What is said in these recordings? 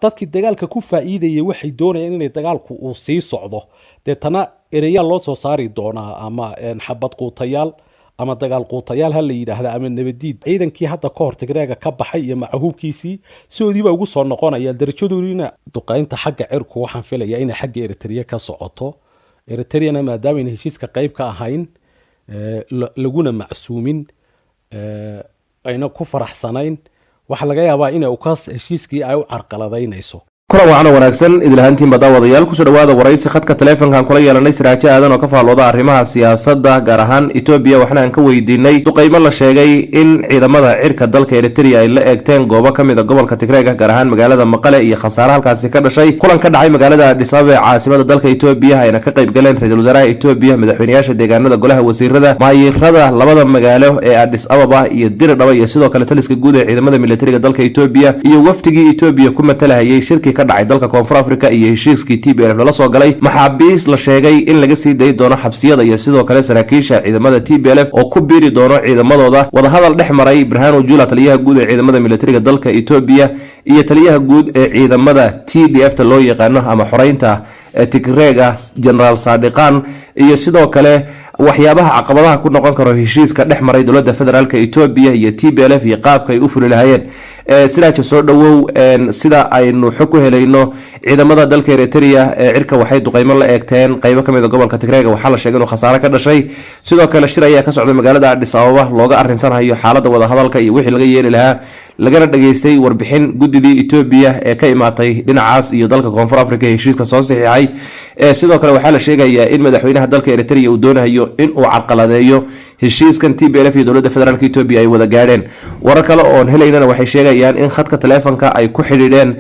Dadkii dagaalka ku faa'iidayay waxay doonayaan inay dagaalku uu sii socdo. Deetana ereyaal loo soo saari doonaa ama xabad quutayaal ama dagaal quutayaal ha la yidhaahda ama nabadiid. Ciidankii hadda ka hor Tigreega ka baxay iyo macahuubkiisii sidoodiiba ugu soo noqonayaan darajadoodiina. Duqaynta xagga cirku waxaan filayaa inay xagga Eritrea ka socoto. Eritreana maadaamayna heshiiska qayb ka ahayn, laguna macsuumin, ayna ku faraxsanayn, waxaa laga yaabaa inay ukas heshiiskii ay u carqaladaynayso. Kulan wacan oo wanaagsan idilhaantiinba, daawadayaal. Kusoo dhawaada waraysi khadka taleefonkan kula yeelanay Siraajo Aadan oo ka faallooda arrimaha siyaasadda, gaar ahaan Etoobiya. Waxna aan ka weydiinay duqeymo la sheegay in ciidamada cirka dalka Eritrea ay la eegteen goobo ka mid a gobolka Tigreega, gaar ahaan magaalada Maqale, iyo khasaare halkaasi ka dhashay. Kulan ka dhacay magaalada Addis Ababa ee caasimada dalka Etoobiya ayna ka qayb galeen ra-iisul wasaaraha Etoobiya, madaxweynayaasha deegaanada, golaha wasiirada, maayirada labada magaalo ee Addis Ababa iyo Diridhaba, iyo sidoo kale taliska guud ee ciidamada militariga dalka Etoobiya, iyo wafdigii Etoobiya ku matalahayay shirkii ka dhacay dalka Koonfur Africa, iyo heshiiskii TPLF lala soo galay, maxaabiis la sheegay in laga sii dayi doono xabsiyada, iyo sidoo kale saraakiisha ciidamada TPLF oo ku biiri doono ciidamadooda. Wadahadal dhex maray Birhanu Jula, taliyaha guud ee ciidamada militariga dalka Etoobiya, iyo taliyaha guud ee ciidamada TDF ta loo yaqaano ama xoreynta Tigreega, Generaal Saadiqan, iyo sidoo kale waxyaabaha caqabadaha ku noqon karo heshiiska dhex maray dowladda federaalka Etoobiya iyo TPLF iyo qaabka ay u fuli lahayeen. Siraaja, soo dhowow. Sida aynu xog ku helayno, ciidamada dalka Eritrea ee cirka waxay duqeymo la eegteen qeybo kamid a gobolka Tigreega. Waxaa la sheegay inuu khasaare ka dhashay. Sidoo kale shir ayaa ka socday magaalada Addis Ababa looga arinsanhayo xaalada wadahadalka iyo wixii laga yeeli lahaa, lagana dhageystay warbixin guddidii Etoobiya ee ka imaatay dhinacaas iyo dalka Koonfur Africa heshiiska soo saxiixay. Sidoo kale waxaa la sheegayaa in madaxweynaha dalka Eritrea uu doonayo in uu carqaladeeyo heshiiskan TPLF iyo dowladda federaalka Etoobiya ay wada gaadheen. Warar kale oon helaynana waxay sheegayaan in khadka taleefonka ay ku xidhiidheen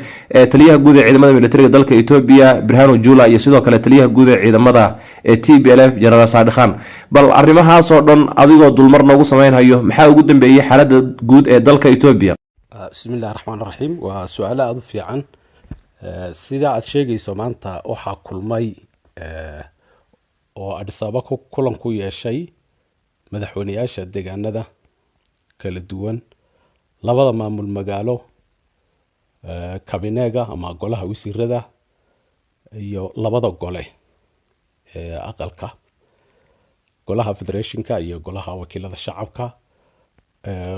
taliyaha guud ee ciidamada militariga dalka Etoobiya, Birhanu Jula, iyo sidoo kale taliyaha guud ee ciidamada TPLF, Generaal Saadikhan. Bal arrimahaasoo dhan adigoo dulmar noogu sameynhayo, maxaa ugu dambeeyey xaaladda guud ee dalka Etoobiya? Bismi illahi raxmaan raxiim. Waa su-aalo aada u fiican. Sida aad sheegayso, maanta waxaa kulmay oo Addis Ababa kulan ku yeeshay madaxweyneyaasha deegaanada kala duwan, labada maamul magaalo, kabineega ama golaha wasiirada iyo labada gole ee aqalka, golaha federationka iyo golaha wakiilada shacabka.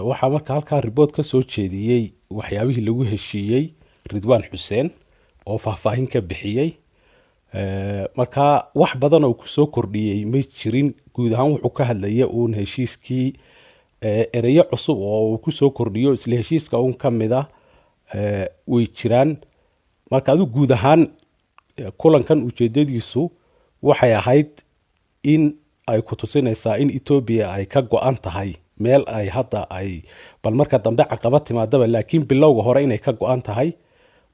Waxaa marka halkaa report ka soo jeediyey waxyaabihii lagu heshiiyey Ridwaan Xuseen oo faahfaahin ka bixiyey. Marka wax badan oo kusoo kordhiyey ma jirin. Guud ahaan wuxuu ka hadlaya uun heshiiskii. Ereyo cusub oo uu kusoo kordhiyo isla heshiiska uun ka mid a way jiraan. Marka adigu guud ahaan kulankan ujeedadiisu waxay ahayd in ay ku tusinaysaa in Etoobiya ay ka go-an tahay meel ay hadda ay bal marka dambe caqabad timaadaba, laakiin bilowga hore inay ka go-an tahay.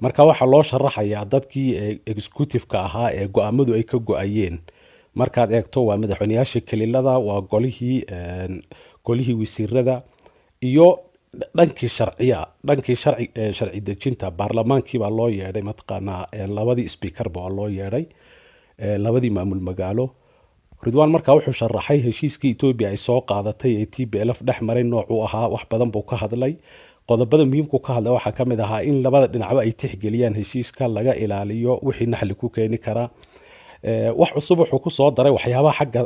Marka waxaa loo sharaxayaa dadkii executive-ka ahaa ee go-aamadu ay ka go-ayeen. Markaad eegto, waa madaxweyneyaasha kelilada, waa golihii wasiirada iyo dhankii sharciya, dhankii sharci dejinta, baarlamaankii baa loo yeedhay, mataqaanaa labadii speakerba waa loo yeedhay, labadii maamul magaalo. Ridwaan markaa wuxuu sharaxay heshiiskii Etoobiya ay soo qaadatay ee TPLF dhex maray noocuu ahaa. Wax badan buu ka hadlay. Qodobada muhiimku ka hadlay waxaa ka mid ahaa in labada dhinacba ay tixgeliyaan heshiiska, laga ilaaliyo wixii naxli ku keeni karaa. Wax cusub wuxuu ku soo daray waxyaabaha xagga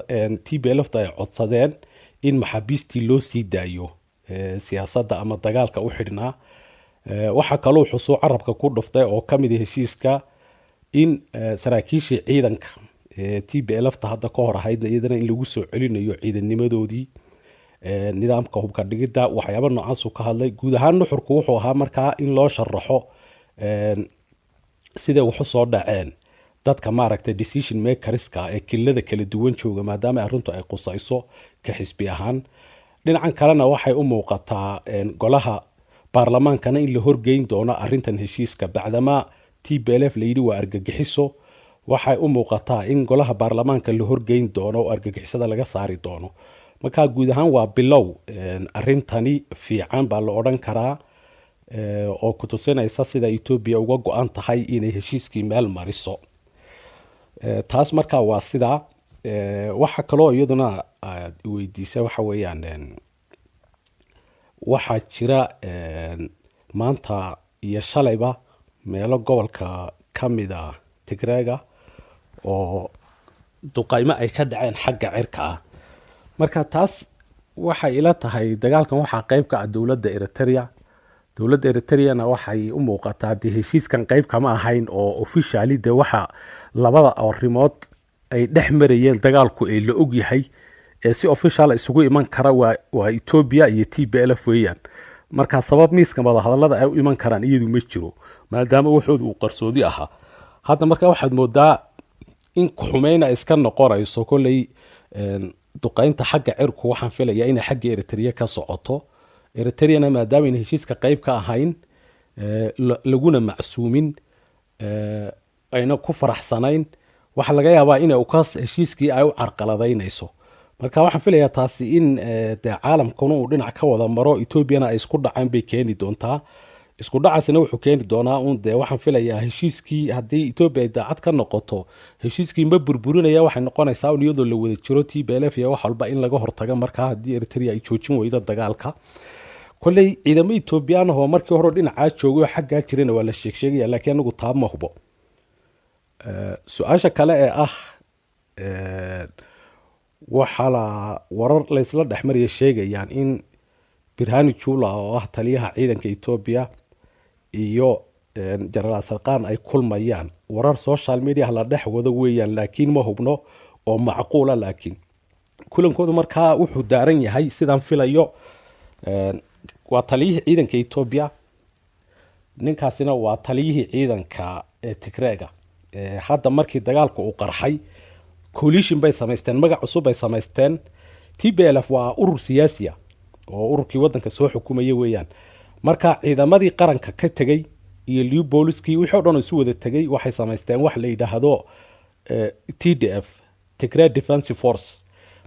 TPLF ay codsadeen, in maxaabiistii loo sii daayo siyaasadda ama dagaalka u xidhnaa. Waxaa kaloo xusuu carabka ku dhuftay oo ka mid ah heshiiska in saraakiishii ciidanka TPLF ta hadda ka hor ahaydna iyadana in lagu soo celinayo ciidannimadoodii, nidaamka hubka dhigidda, waxyaaba noocaasuu ka hadlay. Guud ahaan nuxurku wuxuu ahaa markaa in loo sharaxo siday wax u soo dhaceen dadka maaragtay decision makerska ee kilada kala duwan jooga, maadaama arrintu ay qusayso ka xisbi ahaan. Dhinacan kalena waxay u muuqataa golaha baarlamaankana in la horgeyn doono arrintan heshiiska, bacdamaa TPLF layidhi waa argagixiso. Waxay u muuqataa in golaha baarlamaanka la horgeyn doono oo argagixisada laga saari doono. Marka guud ahaan waa bilow arrintani fiican baa la odhan karaa, oo ku tusinaysa sida Etoobiya uga go-an tahay inay heshiiskii meel mariso. Taas marka waa sidaa. Waxa kaloo iyaduna aad weydiisay waxa weeyaan, waxaa jira maanta iyo shalayba Meelo gobolka ka mida Tigreega oo duqaymo ay ka dhaceen xagga cirka ah. Marka taas waxay ila tahay dagaalkan waxaa qayb ka ah dowladda Eritrea. Dowladda Eritreana waxay u muuqataa dee heshiiskan qayb kama ahayn oo officially dee waxa labada arrimood ay dhex marayeen dagaalku ee la ogyahay ee si official isugu iman kara waa Ethiopia iyo TPLF weeyaan. Marka sabab miiska wadahadallada ay u iman karaan iyadu ma jiro, maadaama waxoodu uu qarsoodi ahaa. Hadda marka waxaad moodaa in xumeyna iska noqonayso. Kolley duqeynta xagga cirku waxaan filayaa inay xagga Eritrea ka socoto. Eritreana maadaama ayna heshiiska qayb ka ahayn, laguna macsuumin, ayna ku faraxsanayn, waxaa laga yaabaa inay ukas heshiiskii ay u carqaladaynayso. Marka waxaan filayaa taasi in dee caalamkuna uu dhinac ka wada maro, Etoobiyana ay isku dhacaan bay keeni doontaa. Isku dhacaasina wuxuu keeni doonaa un dee waxaan filayaa heshiiskii haddii Etoobiya ay daacad ka noqoto, heshiiskii ma burburinaya. Waxay noqonaysaa un iyadoo la wada jiro TPLF iyo wax walba in laga hortago. Markaa haddii Eritrea ay joojin weydo dagaalka, kolley ciidamo Etoobiyaan ahoo markii hore dhinacaa joogay oo xaggaa jirana waa la sheegsheegaya, laakiin anigu taa ma hubo. Su-aasha kale ee ah, waxaa la warar laysla dhexmaraya sheegayaan in Birhanu Jula oo ah taliyaha ciidanka Etoobiya iyo Jenaraal Sarqaan ay kulmayaan. Warar social media la dhex wado weeyaan, laakiin ma hubno oo macquula. Laakiin kulankoodu markaa wuxuu daaran yahay, sidaan filayo, waa taliyihii ciidanka Etoobiya, ninkaasina waa taliyihii ciidanka ee Tigreega. Hadda markii dagaalku uu qarxay, coalition bay samaysteen, magac cusub bay samaysteen. TPLF waa urur siyaasi ah oo ururkii wadanka soo xukumaya weeyaan. Marka ciidamadii qaranka ka tegey iyo Liyu booliskii, wixii o dhan oo isu wada tegey, waxay samaysteen wax la yidhaahdo TDF, Tigray Defensive Force.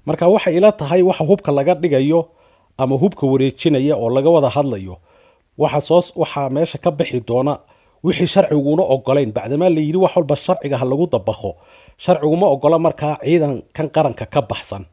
Marka waxay ila tahay waxa hubka laga dhigayo ama hubka wareejinaya oo laga wada hadlayo, waxa soo waxaa meesha ka bixi doona wixii sharciguna ogolayn, bacdamaa la yidhi wax walba sharciga ha lagu dabaqo. Sharciguma ogola markaa ciidan kan qaranka ka baxsan.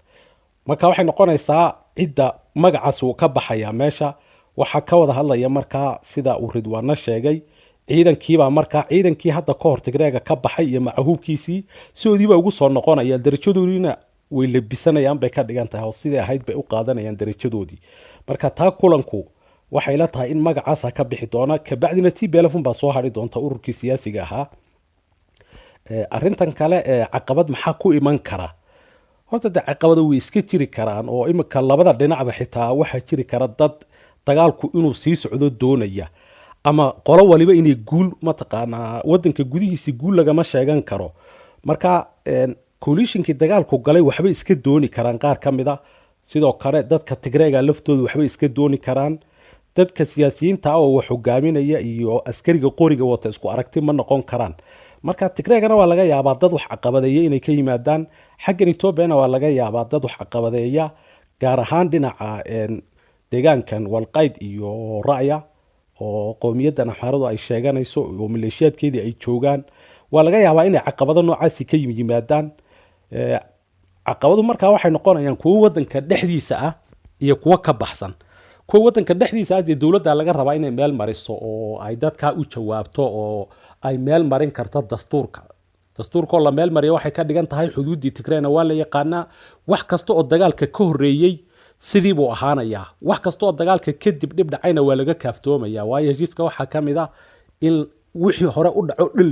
Marka waxay noqonaysaa cidda magacaas wuu ka baxayaa meesha. Waxaa ka wada hadlaya markaa, sida uu Ridwaano sheegay, ciidankiibaa markaa ciidankii hadda ka hor Tigreega ka baxay iyo macahuubkiisii sidoodiiba ugu soo noqonayaan, darajadoodiina way labisanayaan bay ka dhigan tahay, oo sidii ahayd bay u qaadanayaan darajadoodii. Marka taa kulanku waxay la tahay in magacaasa ka bixi doona, kabacdina TPLF baa soo hadhi doonta, ururkii siyaasiga ahaa. Arrintan kale ee caqabad maxaa ku iman kara? Horta de caqabado way iska jiri karaan, oo imika labada dhinacba xitaa waxaa jiri kara dad dagaalku inuu sii socdo doonaya, ama qolo waliba inay guul mataqaanaa wadanka gudihiisa guul lagama sheegan karo. Marka coalitionkii dagaalku galay waxbay iska dooni karaan qaar ka mid a. Sidoo kale dadka Tigreega laftooda waxbay iska dooni karaan. Dadka siyaasiyiinta ah oo wax hogaaminaya iyo askariga qoriga wata isku aragti ma noqon karaan. Marka Tigreegana waa laga yaabaa dad wax caqabadeeya inay ka yimaadaan, xaggan Etoobiyana waa laga yaabaa dad wax caqabadeeya, gaar ahaan dhinaca deegaankan Walqayd iyo Ra'ya oo qowmiyaddan Axmaaradu ay sheeganayso oo maleeshiyaadkeedii ay joogaan. Waa laga yaabaa inay caqabado noocaasi ka yimaadaan. Caqabadu markaa waxay noqonayaan kuwo wadanka dhexdiisa ah iyo kuwo ka baxsan. Kuwa wadanka dhexdiisa ah dee dowladda laga rabaa inay meel mariso oo ay dadkaa u jawaabto oo ay meel marin karto dastuurka. Dastuurkaoo la meel mariya waxay ka dhigan tahay xuduuddii Tigreyna waa la yaqaanaa. Wax kasta oo dagaalka ka horreeyey sidii buu ahaanayaa, wax kasta oo dagaalka kadib dhib dhacayna waa laga kaaftoomaya, waayo heshiiska waxaa ka mid ah in wixii hore u dhaco dhan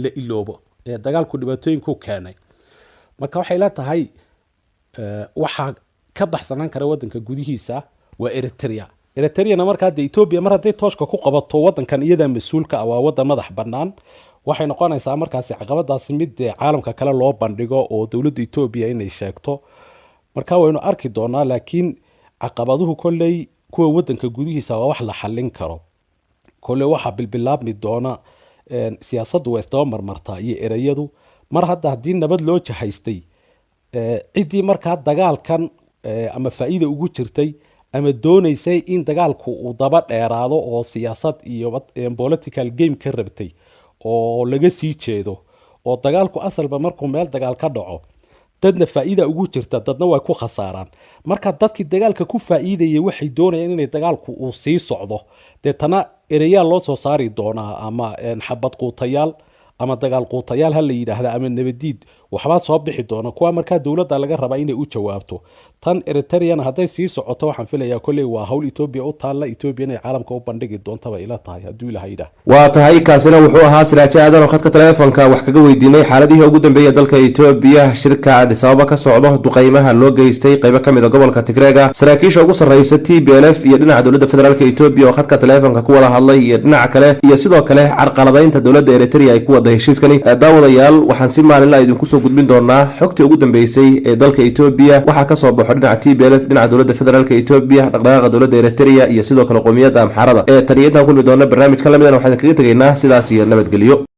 la iloobo ee dagaalku dhibaatooyinku keenay. Marka waxay la tahay waxaa ka baxsanaan kara wadanka gudihiisa waa Eritrea. Eritreana markaa dee Etoobiya mar hadday tooshka ku qabato wadankan, iyadaa mas-uulka ah, waa wadan madax bannaan. Waxay noqonaysaa markaasi caqabadaasi mid dee caalamka kale loo bandhigo oo dowladda Etoobiya inay sheegto. Marka waynu arki doonaa, laakiin caqabaduhu kolley kuwa wadanka gudihiisa waa wax la xallin karo. Kolley waxaa bilbilaabmi doona, siyaasaddu waa isdaba marmartaa iyo ereyadu. Mar hadda haddii nabad loo jahaystay, ciddii markaa dagaalkan ama faa'iida ugu jirtay ama doonaysay in dagaalku uu daba dheeraado oo siyaasad iyo political game ka rabtay oo laga sii jeedo, oo dagaalku asalba markuu meel dagaal ka dhaco Dadna faa'iida ugu jirta, dadna way ku khasaaraan. Marka dadkii dagaalka ku faa'iidayay waxay doonayaan inay dagaalku uu sii socdo. Deetana ereyaal loo soo saari doonaa, ama xabad quutayaal ama dagaal quutayaal ha la yidhaahda ama nabadiid, waxbaa soo bixi doona. Kuwa markaa dowladda laga rabaa inay u jawaabto. Tan Eritrean hadday sii socoto, waxaan filayaa kolley waa hawl Etoobiya u taalla, Etoobiya inay caalamka u bandhigi doontaba ila tahay, hadduu Ilaha yidhaah. Waa tahay, kaasina wuxuu ahaa Siraajo Aadan oo khadka taleefonka wax kaga weydiinay xaaladihii ugu dambeeyay dalka Etoobiya, shirka Addis Ababa ka socdo, duqeymaha loo geystay qeybo ka mid a gobolka Tigreega, saraakiisha ugu sarreysa TPLF iyo dhinaca dowladda federaalka Etoobiya oo khadka taleefonka ku wada hadlay iyo dhinaca kale, iyo sidoo kale carqaladaynta dowladda Eritrea ay ku wada heshiiskani. Daawadayaal, waxaan si maalinla idinku soo gudbin doonaa xogtii ugu dambeysay ee dalka Etoobiya, waxaa kasoo baxo dhinaca TPLF, dhinaca dowladda federaalka Etoobiya, dhaqdhaqaaqa dowladda Eritrea iyo sidoo kale qowmiyadda Amxaarada. Ee tan iyo intaan kulmi doona barnaamijka lamidana, waxaan kaga tegaynaa sidaas iyo nabadgelyo.